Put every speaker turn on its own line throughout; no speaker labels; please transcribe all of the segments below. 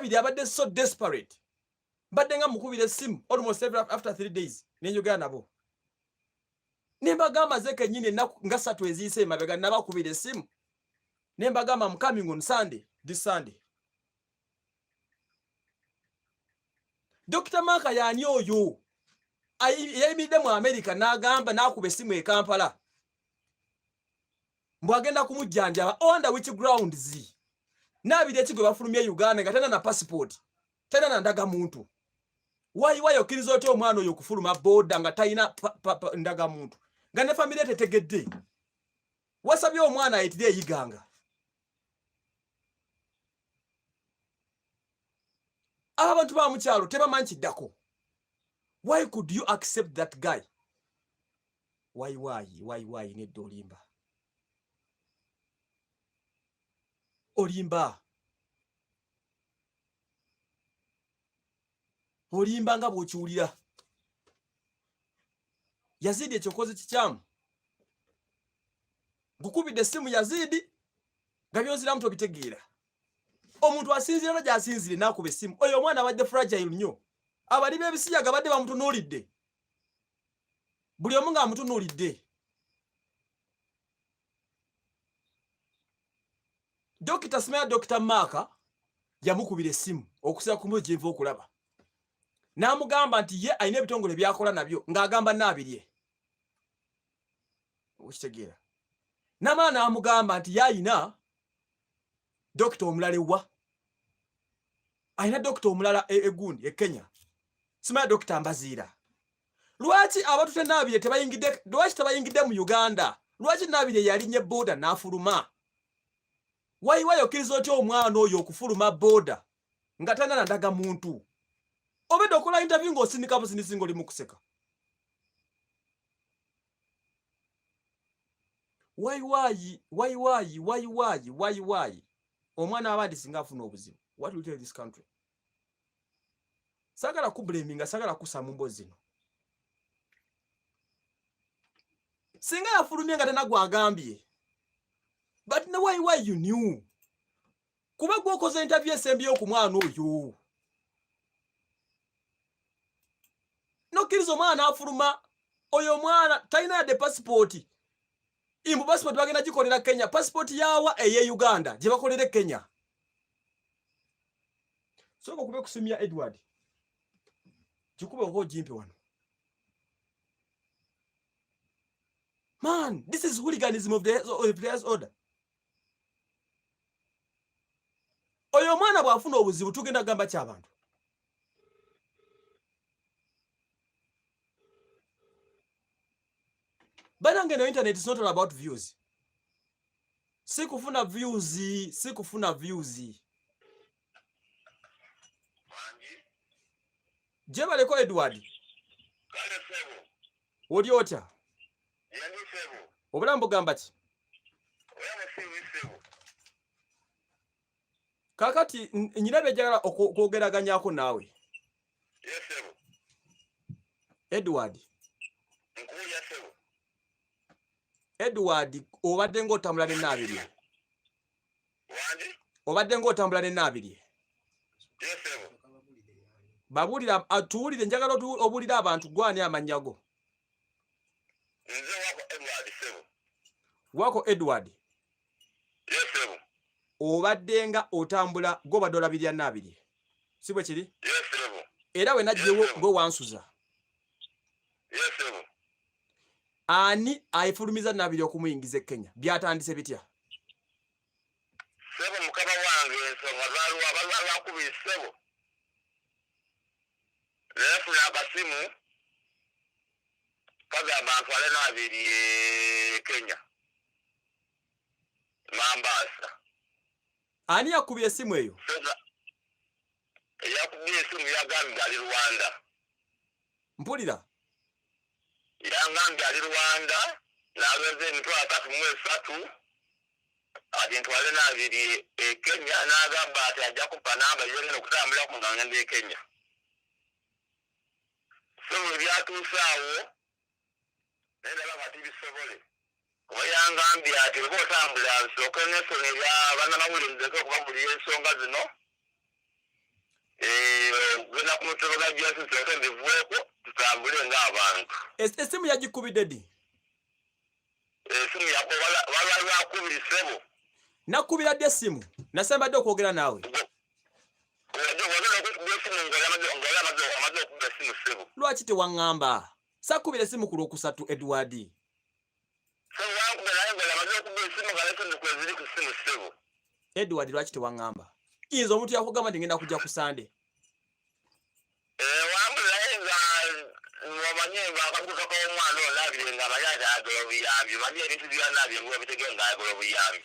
Nabiri abadde so desperate. Mbadde nga mukubira essimu almost every after 3 days nenjogera nabo, ne mbagamba ze kennyini ennaku nga 3 eziyise emabega nabakubira essimu ne mbagamba, "I'm coming on Sunday, this Sunday." Dr Mark yaani oyo yayimiridde mu America n'agamba n'akuba essimu e Kampala mbw agenda kumujjanjaba. Under which grounds? Naabiri eki gwe bafulumya Uganda nga tena na passport, tena na ndagamuntu? Wayiwayi okkiriza otya omwana oyo okufuluma boda nga talina ndagamuntu, nga ne famire tetegedde? Wasabye omwana ayitire eyiganga. Abantu ba mukyalo tebamanyi kiddako. Why could you accept that guy? Why, why, why, why? Nedda, olimba, olimba, olimba nga bw'okiwulira. Yazidi, ekyokoze kikyamu. Nkukubidde essimu, Yazidi, nga byonziramu tobitegeera. Omuntu asinziira no gy'asinzire n'akuba essimu. Oyo omwana abadde fragile nnyo. Abali b'ebisiyaga badde bamutunuulidde, buli omu ng'amutunuulidde. Dokita Simaya, Dokita Maaka yamukubira essimu okusira ku mbuzi gyenva okulaba, n'amugamba nti ye alina ebitongole byakola nabyo, ng'agamba Naabirye, okitegeera? Namala n'amugamba nti ye alina dokita omulala ewa, alina dokita omulala egundi e Kenya, simaya Dokita Mbaziira. Lwaki abatute Naabirye tebayingidde? Lwaki tebayingidde mu Uganda? Lwaki Naabirye yalinye boda n'afuluma? Wayiwayo okkiriza otya omwana oyo okufuluma boda nga talina na muntu? Obedde okola interview ng'osindika busindisi ng'oli mu kuseka. Why, why, why, why, why, why, why? Omwana abandi singa afuna obuzibu, what will tell this country? Sagala kublaminga, sagala kusa mu mboozi zino. Singa yafulumye nga tena gwagambye, but ne why you knew, kuba gwokoze interview esembyeyo ku mwana oyo, nokkiriza omwana n'afuluma. Oyo omwana talina yadde pasipooti. Imbu passport bagenda gikolera Kenya. Passport yawa eye Uganda gye bakolera e Kenya? Sooka okube kusimya Edward, gikube oba ogimpe wano. Man, this is hooliganism of the players order. Oyo omwana bw'afuna obuzibu, tugenda kugamba ki abantu? Banange, no, internet is not all about views. Si kufuna views, si kufuna views. Gyebaleko, Edward.
Kale ssebo.
Oli otya?
Yendi ssebo.
Obulamu bugamba ki?
Oya musiiwi ssebo.
Kakati nyina byejagala okwogeraganyako naawe.
Ye ssebo.
Edward.
Nkuwulira ssebo.
Edward, obadde ng'otambula ne Naabirye?
Wangi?
Obadde ng'otambula ne Naabirye?
Ye ssebo.
Babuulira, tuwulire, njagala obuulire abantu gwani amannya go.
Nze Wako Edward ssebo.
Wako Edward.
Ye ssebo.
Obadde nga otambula, gw'obadde olabirira Naabirye, si bwe kiri?
Ye ssebo.
Era we najjewo gwe wansuza?
Ye ssebo.
Ani ayefulumiza Naabirye okumuyingiza e Kenya? Byatandise bitya?
Ssebo, mukama wange, ensonga zaliwo abalwa lwakubiri ssebo. Nefuna akasimu kagamba ntwale Naabirye Kenya Mambaasa.
Ani yakubye essimu eyo?
Sega eyakubye esimu yagambye ali Rwanda.
Mpulira.
Yangambye ali Rwanda, n'alweza 330,000 ati ntwale Naabirye e Kenya, n'agamba ati ajja kumpa namba yengenda okutambulako nga ngenda e Kenya. So bwe byatuuse awo naye ndaba nga tibisobole, kuba yangambye ati oba otambula nsooke nesonera bannamawulire, ndeke okubabulira ensonga zino. Genda ku mutego gwa Jesu nsooke mbivueko tutambule ng'abantu.
Essimu yagikubidde ddi?
Esimu walwa lwakubiri, ssebo.
Nakubira ddi essimu? Nasembadde okwogera naawe.
Wagenda okukuba esimu ng'oli amaze okukuba esimu, ssebo.
Lwaki tewaŋŋamba? Sakubira essimu ku Lwokusatu, Edward.
Ssebo, wankuba naye ng'oli amaze okukuba esimu nga nesimu kweziri ku ssimu, ssebo.
Edward, lwaki tewaŋŋamba? Nze omuntu yakugamba nti ngenda kujja ku Sande.
Wambula naye nga omanye nga akabuuka k'omwana oyo Naabire nga amanyi ati ayagala obuyambi, omanye ebintu bya Naabire nga obitegere nga ayagala obuyambi.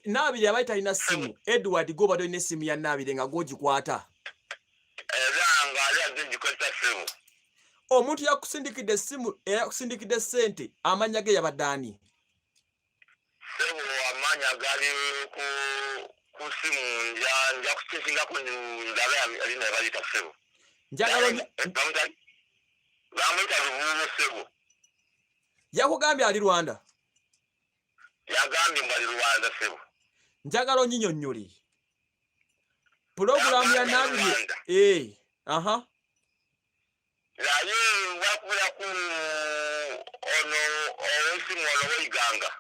Naabire abaali talina ssimu. Edward, gwobadde olina essimu ya Naabire nga gwogikwata.
Era nga ali azze gikozesa, ssebo.
Omuntu yakusindikidde essimu era yakusindikidde ssente, amannya ge yabadde ani?
Ssebo, amaanyi gali ku simu, nja kukisingaku ndabe alina ebalita, ssebo.
Njagala
Bamuyita Lubuubo, ssebo.
Yakugambye ali Rwanda?
Yagambye mbu ali Rwanda, ssebo.
Njagala onyinyonnyole pulogulaamu ya Naabirye.
Rwanda.
Ee, aha.
Naye wakubira ku ono ow'esimu ono ow'eiganga.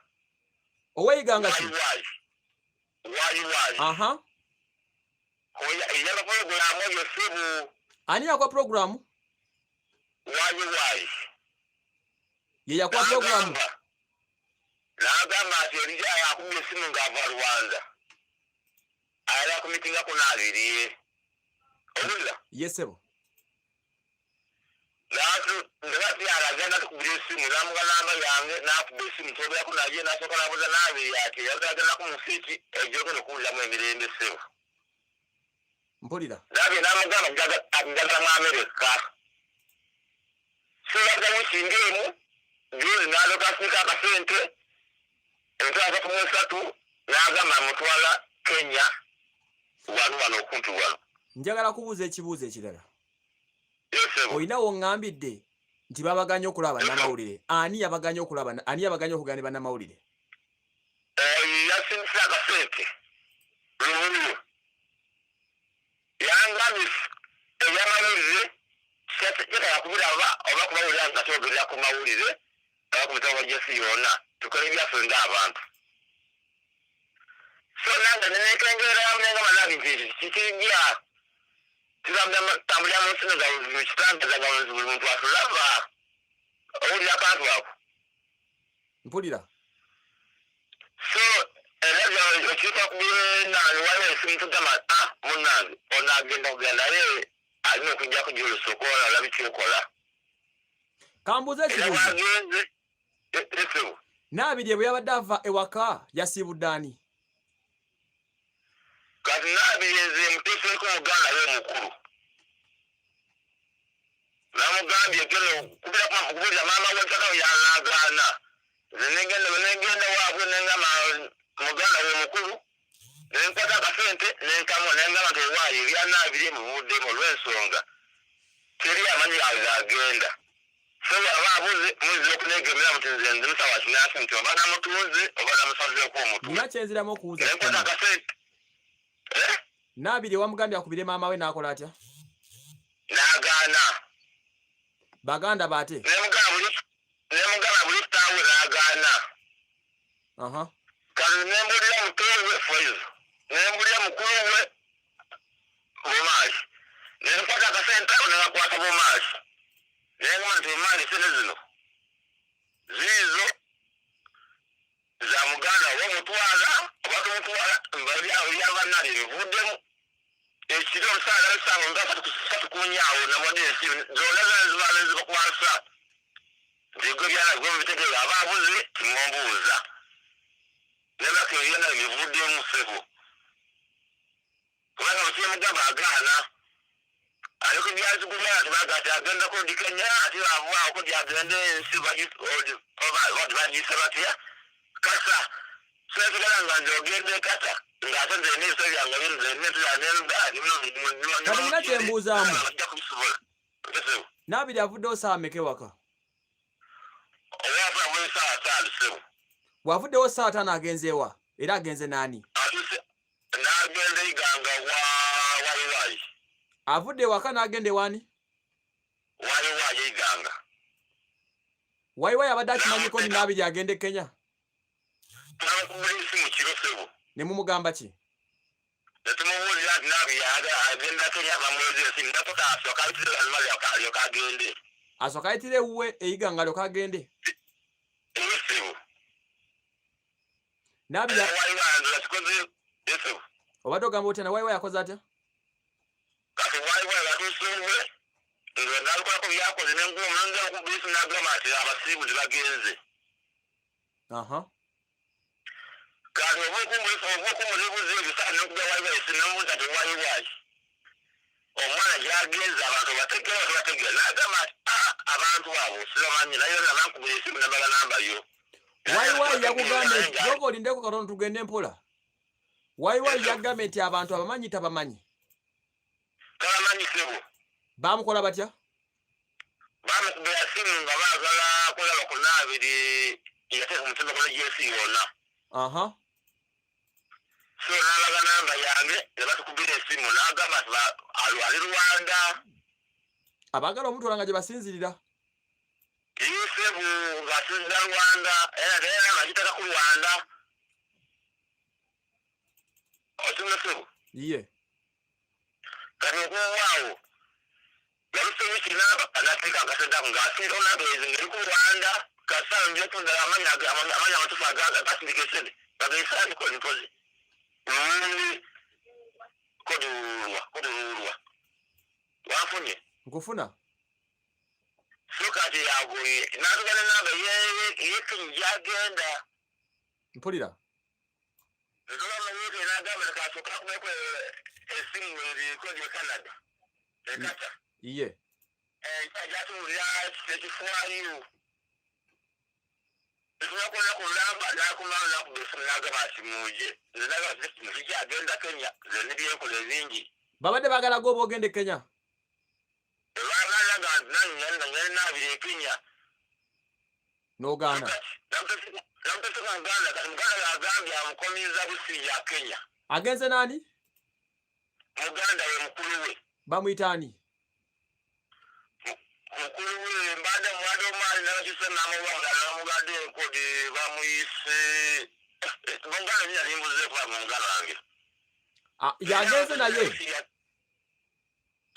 Ow'eiganga ki?
Wayiwayi, wayiwayi. Eyaba pulogulaamu oyo, ssebo.
Ani yakuwa pulogulaamu?
Wayiwayi.
Ye yakuwa pulogulaamu?
N'agamba nti erija akubye esimu ng'ava Rwanda, ayala kumitingako Naabiriye, owulira?
Ye, ssebo.
Nati alagenda tukubira esimu, namuga namba yange, nakuba esimu, twogerako naye, nasooka nabuuza Naabiri ati yagaganaku mu siiti ejogenda okuwuliramu emirembe, ssebo.
Mpulira.
Naabiri namugamba njagala mu Amerika. Sibaga wiiki emu juzi nalooka asindika akasente 330, n'agamba amutwala Kenya wano wano okumpi wano.
Njagala kubuuza ekibuuzo ekirala.
Yes, ssebo.
Olina woŋŋambidde nti babaganye okulaba bannamawulire. Ani yabaganye okulaba? Ani yabaganye okugana ne bannamawulire?
Yasindise akasente Lubululu, yangambye ebyamawulire kyetayakubiraba oba kubawulira nga twogerera ku mawulire oba ku mitabo gy'ensi yonna, tukole ebyaffe ng'abantu. So nange nenekengeramu nengamba nabi nti kikijja tutambulira mu nsi nga kitangaza nga buli muntu atulaba. Owulira akantu ako?
Mpulira.
So era okiika kubyenange waliwo esimu tugamba, a munange ono agenda kugenda naye alina okujjako gyolusoka olabi kyokola.
Kambuuze
Era
ekibuuzo.
Bwagenze esebo.
Naabirye bwe yabadde ava ewaka yasiibudde ani?
Kati Naabirye nze muteeseeko muganda we omukulu, namugambye genda okubulira maama wentaka, yanagaana. Nze negenda waabwe nengamba muganda we omukulu, nenkwata akasente nenkamu, nengamba nti owaayo ebyanaabirye mubuddemu olw'ensonga teri amanyi agenda. So aba abuze muyinza okunegemera muti nze nzi musawa kinansi nti oba namutunze oba namusazeeko omutwe.
Nina kyenziramu okubuuza.
Nenkwata
Kitono.
akasente. Eh?
Naabirye wamugambye akubire maama we, n'akola atya?
N'agaana.
Baganda baate?
Nemugamba buli kitaawe, n'agaana. Kati nembulira muto we Faizo, nembulira mukulu we Bumaali, nenkwata akasente ako nengakwata Bumaali, nengamba nti Bumaali, sente zino ziizo za muganda oba omutwala oba tumutwala byabanali bivuddemu ekiro omusaala nsanga nga satu kunyaawo nawadde ensimu zonna zanziba nenzibakwasa nti gwe byana gwe mubitegeera aba abuze timwombuuza nebaka ebyana bivuddemu, ssebo, kubanga mukyemugamba agaana aliko byazigumya ati baga ati agenda kodi Kenya, ati avaawo kodi agende ensi bagiyise batya kasa sensigala nga nze ogenda ekata ng'ate nze emiiso byange
Kati nina kyembuuzaamu.
Bajja kubisobola. Ssebo.
Naabirye avuddewo saawa meka ewaka?
Owaava bwesaawa 5, ssebo.
Bw'avuddewo saawa 5, agenze ewa era agenze naani?
Atuse n'agenda Iganga wa wayiwayi.
Avudde ewaka n'agenda ewani?
Wayiwayi Iganga.
Wayiwayi abadde akimanyiko ni Nabirye agenda e Kenya?
Namukubira esimu kiro ssebo.
Ne mumugamba ki?
Ne tumubuulira nti Nabirye agenda Kenya, bamuweze esimu nasoka asooka ayitire Lwaluma alyoke agende.
Asooka ayitire ewuwe e Iganga alyoke agende?
Ee ssebo.
Nabirye
Wayiwayi nze kikoze ssebo.
Obadde ogamba otya na Wayiwayi akoze atya?
Kati Wayiwayi batuusuubwe nze nalukolako byakoze nenguwa omulanzi okubisi nagamba nti abasiibuzi bagenze. Kati obukumbulibuza ebisaana nokuga Wayiwayi sinamubuuza nti Wayiwayi omwana gyagenze abantu bategeera tebategeera, nagamba nti abantu abo sibamanyi naye nabankubira esimu nabaga namba yo.
Wayiwayi yakugambye nti yoka olindeko katono tugende mpola. Wayiwayi yagambye nti abantu abamanyi tabamanyi.
Tabamanyi ssebo.
Bamukola batya?
Bamukubira simu nga baagala kulaba ku Naabiri yateeka omutima kola gy'ensi yonna. So n'abaga namba yange ne batukubira esimu n'agamba nti ali Rwanda.
Abaagala omutwala nga gye basinzirira.
Yusefu ng'asinzira Rwanda era era bagitaka ku Rwanda. Okimu ssebo?
Iye.
Kati okuwaawo yaluseemu kinamba n'ateeka akasente ako ng'asinzira ku namba ezo ng'eri ku Rwanda kasita nja okundala amanya amanya amatuufu agasindika esente bageyisaani kodi nkozi luwumbi kodi wulwa kodi wulwa wanfunye?
Nkufuna.
So kati yaguye n'atuka ne namba yekenyi gyagenda.
Mpulira. Iye. Babadde baagala gwe oba ogenda e Kenya? N'ogaana. Agenze n'ani?
Muganda we mukulu we.
Bamuyita ani?
Mukulu we mbadde mubadde omwali nabakisa namubanga namubadde enkodi bamuyise muganda nyo yali mbuze kuba muganda wange.
Yagenze naye?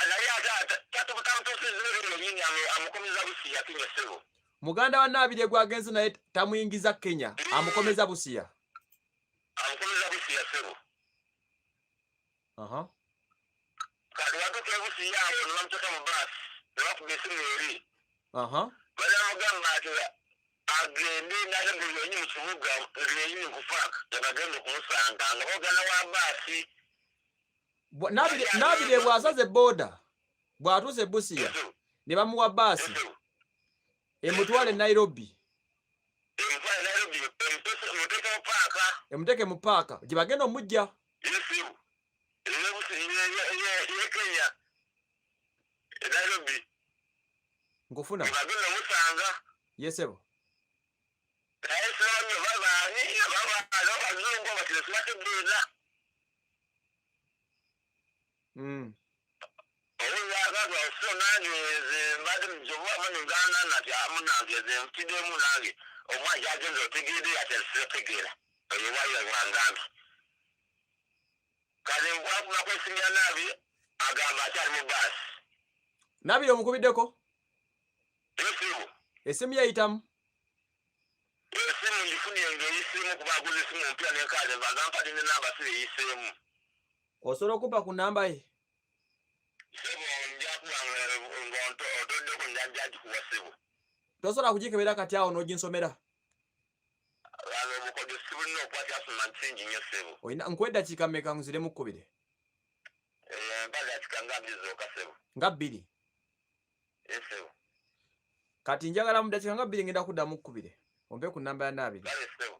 Naye ate tamutuusizza eri yennyini amukomeza Busia Kenya ssebo.
Muganda wa Naabirye gwagenze naye tamuyingiza Kenya, amukomeza Busia.
Amukomeza Busia ssebo. Kati watuuka e Busia awo ne bamuteeka mu baasi ne bakuba esimu eri. Banamugamba nti agende n'agenda yennyini mu kibuga yennyini ku paaka yabagenda okumusanga nga boogana wa baasi.
Naabirye bw'asaze booda bw'atuuse e Busia ne bamuwa baasi emutwale e Nairobi emuteeke mu paaka gye bagenda omujja. Nkufuna. Yesebo. Nabirye omukubiddeko? Esimu yeyitamu?
Esimu ngifunye ng'eyiseemu kuba aguze esimu mpya nenkaade nva ne namba si eyiseemu.
Osobola okumpa ku namba ye?
Ssebo nja kuba ng'otoddeko nja gikuwa ssebo.
Tosobola kugikebera kati awo n'oginsomera?
Wano obukodyo sibulina okukwata asoma nsingi nnyo ssebo.
Olina nkuwa eddakiika mmeka nziremu kkubire?
Mpa ddakiika nga bbiri zokka ssebo.
Nga bbiri?
Ssebo.
Kati njagala mu ddakiika nga bbiri ngenda kuddamu kkubire ompe ku nnamba ya Naabirye.
Kale ssebo.